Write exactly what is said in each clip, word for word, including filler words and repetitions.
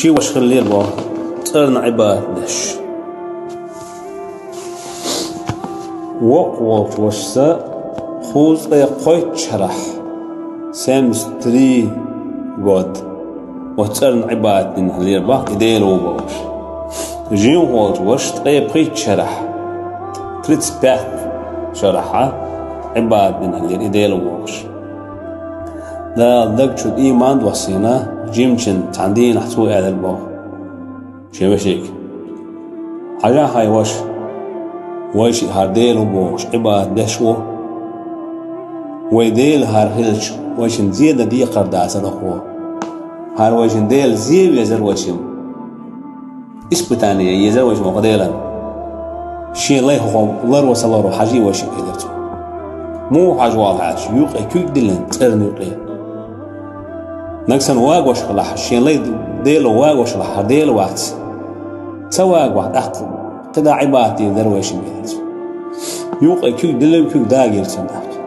Ши ваша хиллера боху, цӀарна Ӏибадат деш. Воккха волчу вашас кхузткъе кхойтта шарахь, семьдесят три год, оцу цӀарна Ӏибадат дина хиллера боху, и Дела ву бохуш. Жимахволчу вашас ткъе пхийтта шарахь, тридцать пять шарахь, Ӏибадат дина хиллера и Дела ву бохуш. Дала даг чу иман доссийна, жимачунна цхьана дийнахь цо аьлла боху шен вешига: «Хьажахь, хьайн ваша, вайшиъ хӀара Дела ву бохуш Ӏибадат деш ву. Вай Дела хӀара хилча, вайшинна зен дан декхар дацара хӀокхо. ХӀара вайшинна Дела зен везара вайшимма. Испытание езара вайшимма хӀокху Делан. Шен лай хӀокхо ларо ца ларо хьажий вайшиъ», — элира цо. Муха хьажа валахь аьлча, юккъе куьг диллина, цӀарна юккъе. Нагахь санна вагош хилахь, шен лай Дела вагош хилахь, хӀара Дела вац. Ца вагахь, тӀаккха кхидӀа Ӏибадат дийр дара вайшимма, элира цо. Юккъе куьг диллина, куьг дагийра цунна тӀаккха.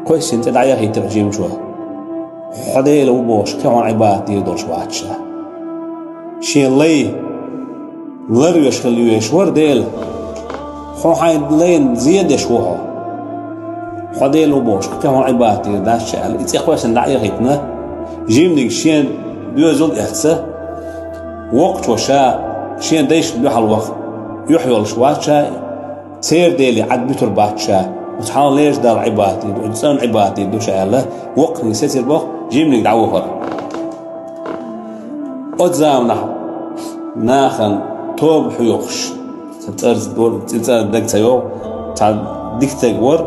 Кхоьссина тӀе дӀаяхийтира жимачо: «Хьо Дела ву бохуш, кхин хьуна Ӏибадат дийр долуш вац ша. Шен лай ларвеш хила везаш вара Дела. Хьо хьайн лайна зен деш ву хьо. Хьо Дела ву бохуш, кхин хьуна Ӏибадат дийр дац ша», — аьлла, и цӀе кхоьссина дӀа а яхийтина, жиманиг шен доьзал а эцна, воккхачо ша шен дайшна дуьхьал ваха юьхь йолуш вац ша, церан Деле Ӏад буьтур бац ша, оцу хьалха лежа Далла Ӏибадат дийр ду, оцу цӀарна Ӏибадат дийр ду ша, аьлла, воккханиг сецира боху, жиманиг дӀавахара. Оцу заманахь нахана тоба хьоьхуш, цӀарца дор-, цӀе цӀарна дага ца йогӀу, цхьа дика стаг вара,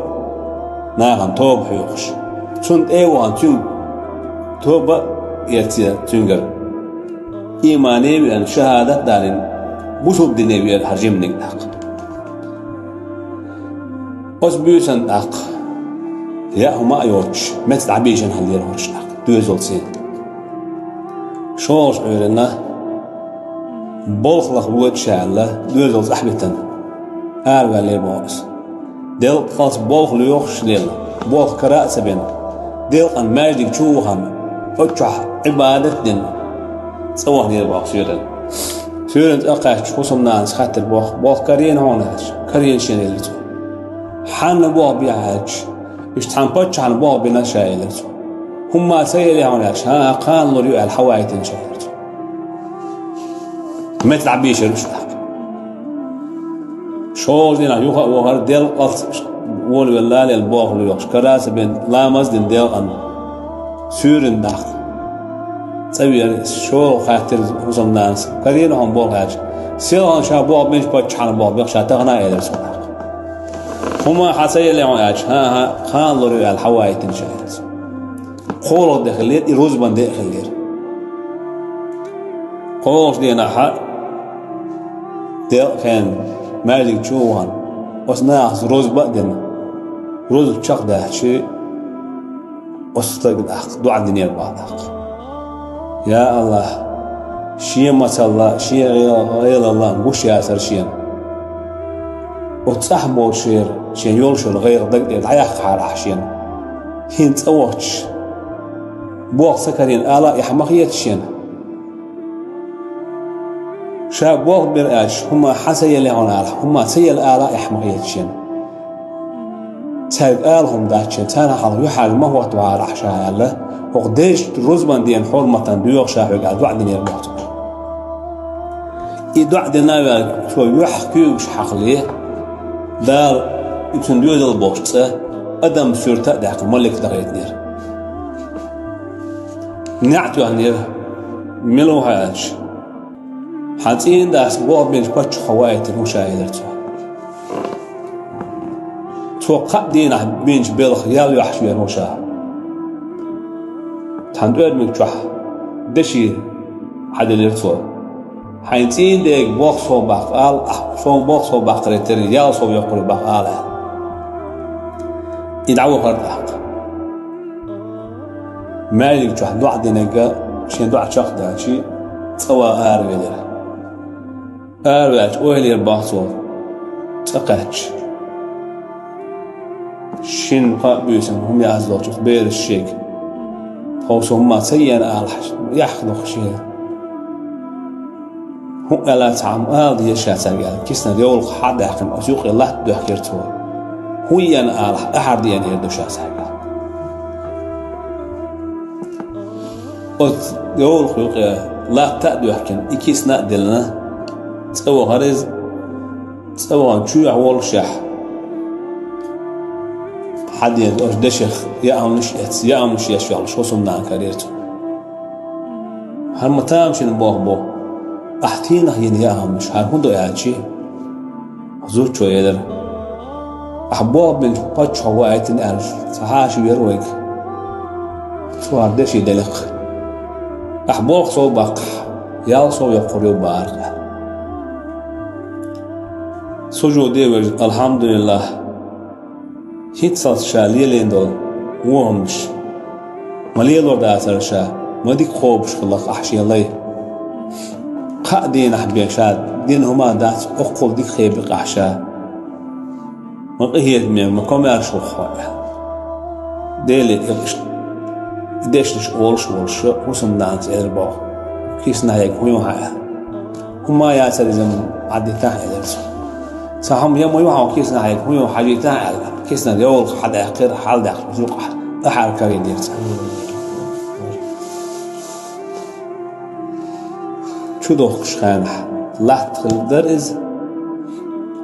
нахана тоба хьоьхуш. Цунна тӀе а вахана, цуьнга тоба а эцна цуьнгара. Иймане а веана, шахӀадат а далийна, бусалба дине веара хӀара жиманиг тӀаккха. Оцу буьйсанна тӀаккха яа хӀума а йоцуш, меца дӀабийшина хиллера хӀорш тӀаккха, доьзалций. ШолгӀачу Ӏуьйранна болх лаха воьду ша аьлла, доьзалца ахь битина, араваьллера боху иза. Делкъалц болх лоьхуш лелла, болх кара а ца бина, делкъан маьждиг чу а вахана, оцу чохь Ӏибадат а дина, цӀа ваханера боху суьйранна. Суьйранна цӀа кхаьчча, хӀусамнанас хаьттира боху: «Болх карийна хьуна?» — аьлча. «Карийна шена», — элира цо. «Хьанна болх бехьа?» — аьлча, «Иштта цхьана паччахьна болх бина ша», — элира цо. «ХӀумма ца елла хьуна?» — аьлча, «ХӀан-хӀа, кхана лур ю», — аьлла, хьаваийтина ша, элира цо. Меца дӀабийшира уьш тӀаккха. ШолгӀачу дийнахь юха а вахара, делкъалц волавелла лелла болх лоьхуш, кара а ца бина, ламаз а дина делкъан, суьйранна тӀаккха. ЦӀа веара, шолгӀа хаьттира хӀусамнанас: «Карийна хьуна болх?» — аьлча, «Селхана ша болх бинчу паччахьна болх бех ша тахана», — элира цо тӀаккха. «ХӀумма хьан ца елла хьуна?» — аьлча, «ХӀан-хӀа, кхана лур ю», — аьлла, хьаваийтина ша, элира цо. КхоалгӀа де хиллера, и рузбан де а хиллера. КхоалгӀачу дийнахь делкъа хенахь маьждиг чу а вахана, оцу нахаца рузба а дина, рузба чекхдаьлча, оцу стага тӀаккха доӀа динера боху тӀаккха: «Я АллахӀ, шен мацалла, шен гӀе-, гӀелалла гуш яцара шена. Оцу цӀахь болчеран шен йолуш йолу гӀайгӀа даг тӀера дӀаяьккхахьара ахь шена. ХӀинца цӀа вахча, болх ца карийна ала а эхь ма хета шена. Ша болх бира аьлча, хӀумма хьан ца елла хьуна ала, хӀумма ца елла ала а эхь ма хета шена. Цаьрга ала хӀума дац шена, царна хьалха юьхьӀаьржа ма хӀоттавахьара ахь ша», — аьлла, хӀокху дезачу рузбан ден хьурматана доьху ша хьоьга аьлла, доӀа динера боху цо. И доӀа дина а ваьлла, цо юьхь куьйгаш хьакхале, Дала и цуьнан доьзал болчу цӀа адам суьрта а даьккхина, малик дахийтинера. НеӀ тоьхнера, мила ву хьо аьлча, «Хьан цӀийнан дас болх бинчу паччахьо ваийтина ву ша», — элира цо. «Цо кхаа дийнахь бинчу белхан ял йохьуш верг ву ша». Цхьана тӀоьрмиг чохь деши хьаделира цо: «Хьайн цӀийнан дега болх сов баккха ала, ахь сов болх сов баккхаре терра, ял сов йоккхуре баккха ала», — аьлла. И дӀавахара тӀаккха. Маьждиг чохь доӀа динарг шен доӀа чекхдаьлча, цӀа ван аравелира. Араваьлча, ойла йира боху цо, цӀа кхаьчча. Шина-кхаа буьйсанна хӀума яздолчух бераш шега: «Тхов со хӀумма ца еана алахь, яхка доху шена». ХӀун аьлла цхьа хӀума ала деза ша цаьрга аьлла, киснара йовлакх хьадаьккхина, оцу юкъе латта доьхкира цо. ХӀун йина алахь, ахьар деана эр ду ша цаьрга. Оцу йовлакх юкъе латта а доьхкина, и кисна а диллина, цӀа вахара иза, цӀа вахана чоьхьа воллушехь, хьадена оцу дешах яамнаш эцна, яамнаш еш йолуш хӀусамнана карийра цо. ХӀара ма тамашийна болх бу. Ахь тийнах йина яамнаш, хӀара хӀун ду аьлчи? Зудчо элира: «Ахь болх бинчу паччахьо ваийтина аьлла, ца хьаша вера вайга. Цо хӀара деши делира. Ахь болх сов баккхахь, ял сов йоккхур ю бахара», — аьлла. Сужуде вежа: «АлхьамдулиллахӀ, хӀинццалц ша лелийна долу вон хӀуманаш ма лелор дацара ша, ма дика кхобуш хилла ахь шен лай. Кхаа дийнахь бен ша дина хӀума дац, оккхул дика хебира ахь ша. Ма къинхетаме, ма комаьрша ву хьо», — аьлла. Деле, и дешнаш олуш волуш хӀусамнанас элира боху: «Киснахьега хӀун ю хьан?» — аьлла. «ХӀума яцара иза, Ӏадитахь», — элира цо. «Цхьа хӀума я ма ю хьан киснахьега, хӀун ю, хьажийтахь», — аьлла. Киснара йовлакх хьадаьккхира, хьалдаьккхира юкъахь, ахьар карийдира цо. Чудохкуш хенахь латта хилла дара иза.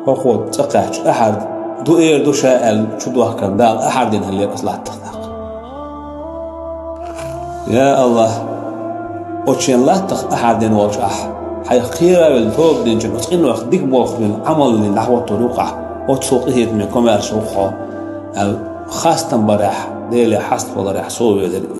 ХӀокхо цӀа кхаьчча, ахьар ду эр ду ша аьлла, чудохкарна Дала ахьар дина хиллера оцу латтах тӀаккха. Я АллахӀ, оцу шен латтах ахьар дина волчу ахь, хьайх кхера а велла, тоба динчун, оцу къинойх дика болх бина, Ӏамал дина дӀахӀоттор юкъахь, оццул къинхетаме, комаьрша ву хьо, аьлла, хастам барехь, Деле хьаставаларехь сов велира.